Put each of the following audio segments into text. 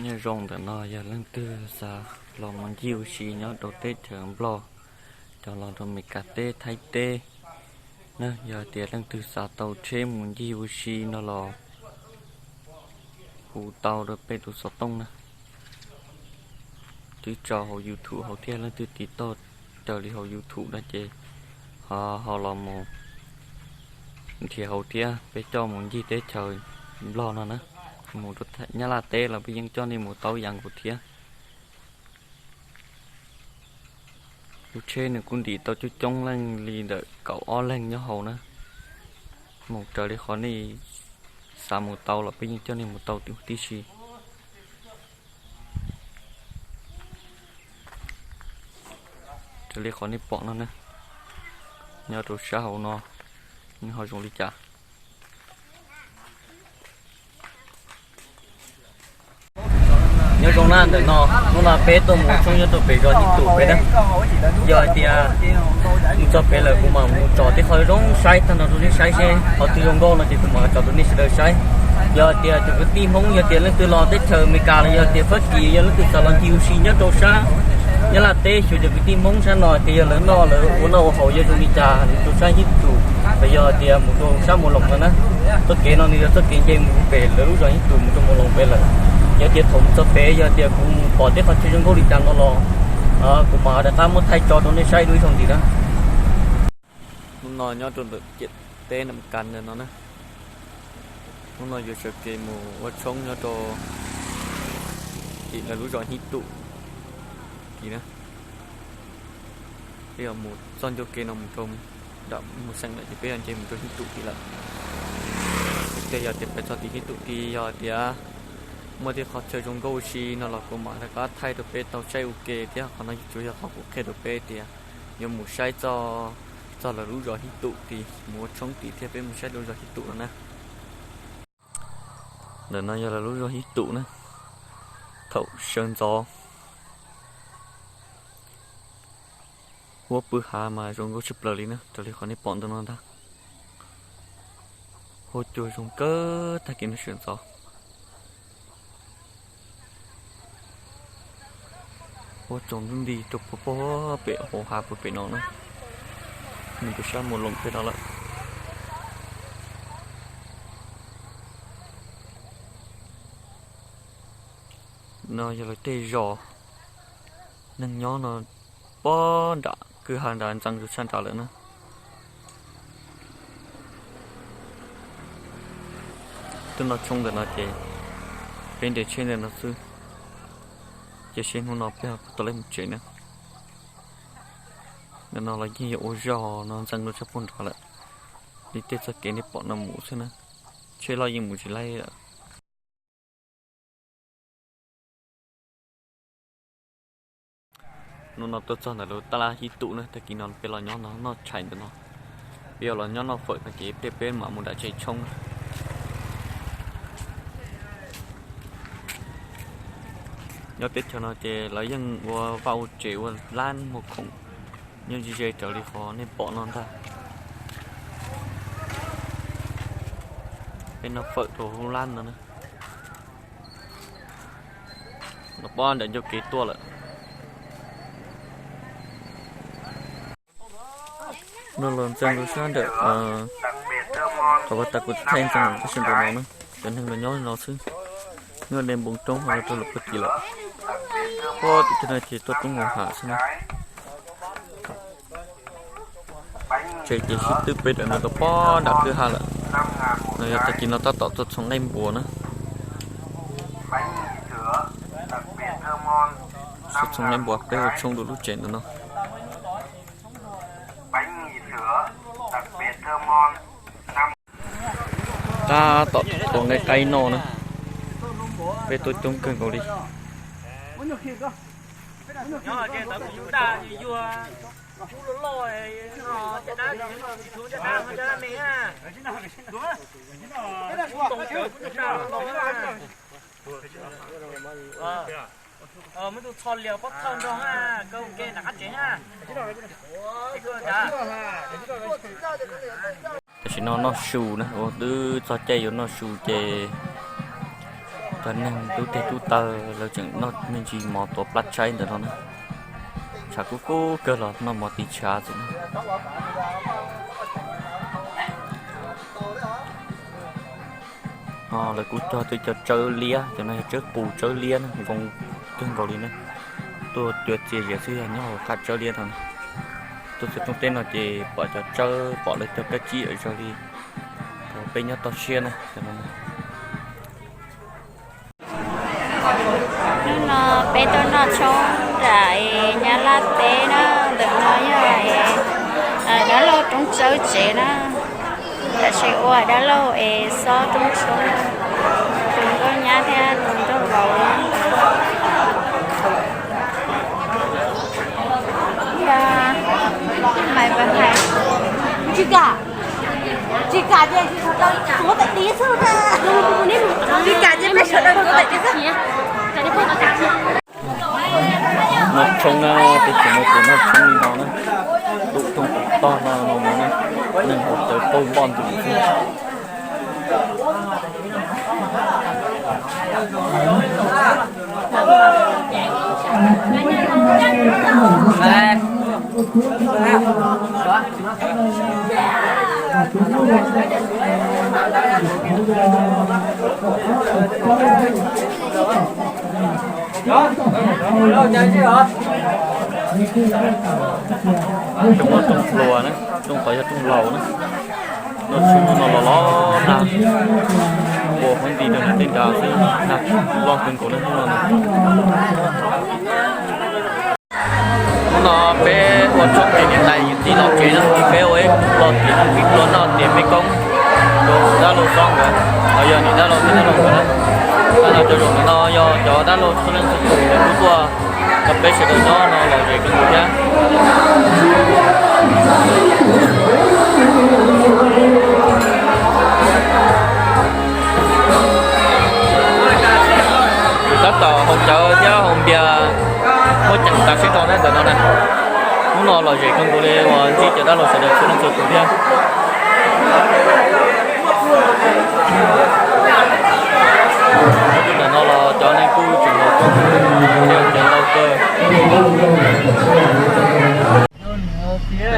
Nyob zoo ntawm no yog leej twg xav los mus ncig ua si nyob rau teb chaws Nplog, cov los rau Meskas teb Thaib teb na, yog tias leej twg xav tau tsheb mus ncig ua si no los hu tau rau peb tus xov tooj na. Twb tso hauv YouTube hauv thiab, leej twg tiv tauj raws li hauv YouTube no ces ho ho los mus nrhiav hauv thiab, peb coj mus ncig teb chaws Nplog no na. Mus rau Nyab Laj teb los peb yeej coj nej mus tau ib yam nkaus thiab. Lub tsheb nws kuj ntim tau coob coob leej li ntawm kaum ob leeg nyob hauv na. Mus raws li qhov nej xav mus tau los peb yeej coj nej mus tau tib si. Raws li qhov nej pom no na, nyob rau sab hauv no nws ho zoo li cas. Nyob zoo na, ntawm no hnub no peb tuaj mus ua tshoob nyob rau pem zos Hib Tum pem na. Yog hais tias mus txog pem lawm kuv mam mus tsom tej qhov zoo saib tag nrho rau nej saib seb qhov twg zoo nkauj no ces kuv mam tsom rau nej sawv daws saib. Yog hais tias cov kwv tij Hmoob, yog tias leej twg los teb chaws Amelikas los yog tias Fab Kis, yog leej twg xav los ncig ua si nyob rau sab Nyab Laj teb, xyuas cov kwv tij Hmoob sab no hais tias yog lawv noj lawv ua noj ua haus yog zoo li cas mus rau sab Hib Tum, los yog hais tias mus rau sab Mus Loos no na. Txoj kev no nws yog txoj kev nce mus pem lawv lub zos Hib Tum mus rau Mus Loos pem lawm. Yog tias thaum mus txog pem yog tias kuv pom tej qhov chaw zoo nkauj li cas no los kuv mam rov qab muab thaij tso rau nej saib dua ib zaug ntxiv na. Hnub no nyob rau ntawm ciam teb Amelikas ntawm no na. Hnub no yuav sawv kev mus ua tshoob nyob rau tim lawv lub zos Hib Tum kis na. Peb yuav mus txoj ncauj ke no mus rau nram Mus Xeem lawm ces peb yuav nce mus rau Hib Tum tid lawm. Ua ntej yog tias peb txog tim Hib Tum tid yog tias muaj tej qhov chaw zoo nkauj ua si no los kuv mam rov qab thaij rau peb tau saib ua ke thiab. Qhov no tsuas yog qhov kuv qhia rau peb tias yuav mus saib txog lawv lub zos Hib Tum tid, mus ua tshoob tid thiab peb mus saib lub zos Hib Tum no na. Ntawm no yog lawv lub zos Hib Tum na. Thaum sawv ntxov huab pw hav mas zoo nkauj tshaj plaws li na, raws li qhov nej pom ntawm no ntag. Huab cua zoo kawg tag kis no sawv ntxov. Huab tsaus ntuj nti rau puag pem hauv hav puag pem no na. Nws rau sab Mus Loos pem no lawm. No yog lawv tej zos, neeg nyob no pob nram kwj ha nrad ntxeev rau sab nrad lawm na. Twb noj tshoob ntawm no ces peb nres tsheb ntawm no xwb, ces seb hnub no peb ho puas tau lej mus tsev na. Ntawm no los yeej yog ua zog no ntxeev rau sab puag nrad lawm, li tej txoj kev nej pom no mus xwb na, tsheb loj yeej mus tsis laib lawm. Hnub no tuaj txog ntawm lub tab laj Hib Tum na, tag kis no peb los nyob no noj tshais ntawm no. Peb yuav los nyob noj fawm no ces tej peb mam mus nram tsev tshoob. Nyob teb chaws no ces lawv yeej ua vaj ua tsev ua lab muag khoom nyob ze ze raws li qhov nej pom no ntag. Peb noj fawm rau hauv lab no na. Los pob nram ncauj kev tuaj lawm. No los ntxeev rau sab nram, thaum vaj tas kuv thaij ntxeev rau sab nram no na, cov neeg los nyob no xwb. Nyob de npoo roob ho los rau lawm puag tim lawm. Pob tim tej no ces tuaj roob Hauv Ham xwb na. Tsev ces sib twb peb ntawm no rau pob nram kwj ha lawm. No yog tag kis no tab tom tuaj txhoov nqaij npua na. Tuaj txhoov nqaij npua peb ua tshoob dua lub tsev ntawm no. Tab tom tua nqaij qaib noj na. Peb tuaj coob kawg nkaus li. Tam sim no noj su na, ua twb txog caij yuav noj su ces Cov neeg tub teg tub taw lawv tseem noj me ntsis mov tuav plab tshaib ntawm no na. Tshav kub kub kawg los noj mov tiv tshav xwb na. Ho lawv kuj cog tej cov tsawb liab, cov no yog tsawb qus tsawb liab na, zoo kawg nkaus li na. Tuaj cua txias zias xwb yog nyob hauv qab tsawb liab no na. Tuaj txog rooj teb no ces pom cov tsawb, pom lawv cog kab tsib ua zoo li thaum peb nyob toj siab na. Hnub no peb tuaj noj tshoob nram Nyab Laj teb na, ntawm no yog dab laug Roob Tsawb tsev na. Tam sim ua dab laug es xob roob tshoob, tus nkauj nyab thiab tus nkauj vauv. Tsis kam, tsis kam ces tsis kam ces peb sawv daws tuav daim tias xwb. Noj tshoob na, peb tseem muaj tus noj tshoob li no na, tus rooj tus tog no no na, neeg haus cawv qaug npoj ntws xwb. Tseem muaj rooj hluas na, rooj tod yog rooj laus na. Noj tshoob no los los nag, ua hauv nti rau nram tej nrad xwb, nag loj kawg nkaus na hnub no na. Hnub no peb ua tshoob ces niam tais yawm txiv los tsev na, peb ua ib pluag tiam, ib pluag noj tiam peb koob rau dab laug Xob nkawd, los yog niam dab laug thiab dab laug nkawd na. Dab laug cov zoo ntawm no yog cov dab laug txhua leej txhua tus uas tuaj, cov peb sawv daws nyob no lom zem kawg nkaus thiab. Tab tom haus cawv thiab haus npias muaj ceem tas siab rau na ntawm no na. Hnub no lom zem kawg nkaus li uas ntsib cov dab laug sawv daws txhua leej txhua tus thiab. Ntawm no los cov neeg kuj tseem los txog thiab, cov laus kawg.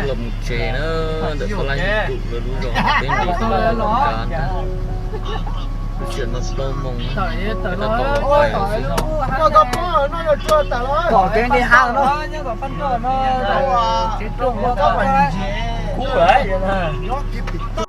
Los mus tsev na, ntawm Paj Lab Yim Tum lawv lub zos peb nqis los nram ntag. Lub sij hawm no plaub moos, peb tab tom los pais xwb.